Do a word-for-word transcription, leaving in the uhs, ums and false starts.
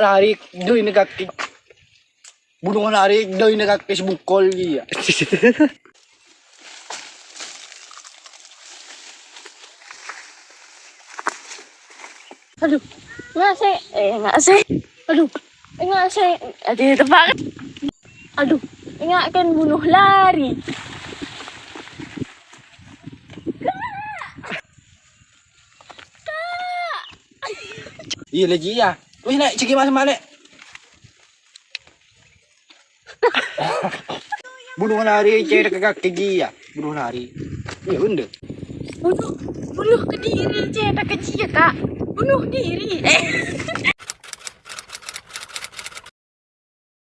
Tarik, doi, ini kaki. Bunuh lari, doi, ini kaki sebungkol, iya. Aduh, ngasih, eh, ngasih. Aduh, ngasih. Aduh, tebak. Aduh, ingat kan bunuh lari. Iya, lagi ya. Wih, naik, cek mas mana? Bunuh lari, cek ke kaki dia. Bunuh lari. Iya, bener. Bunuh, bunuh ke diri, cek ke dia, Kak. Bunuh diri. Eh.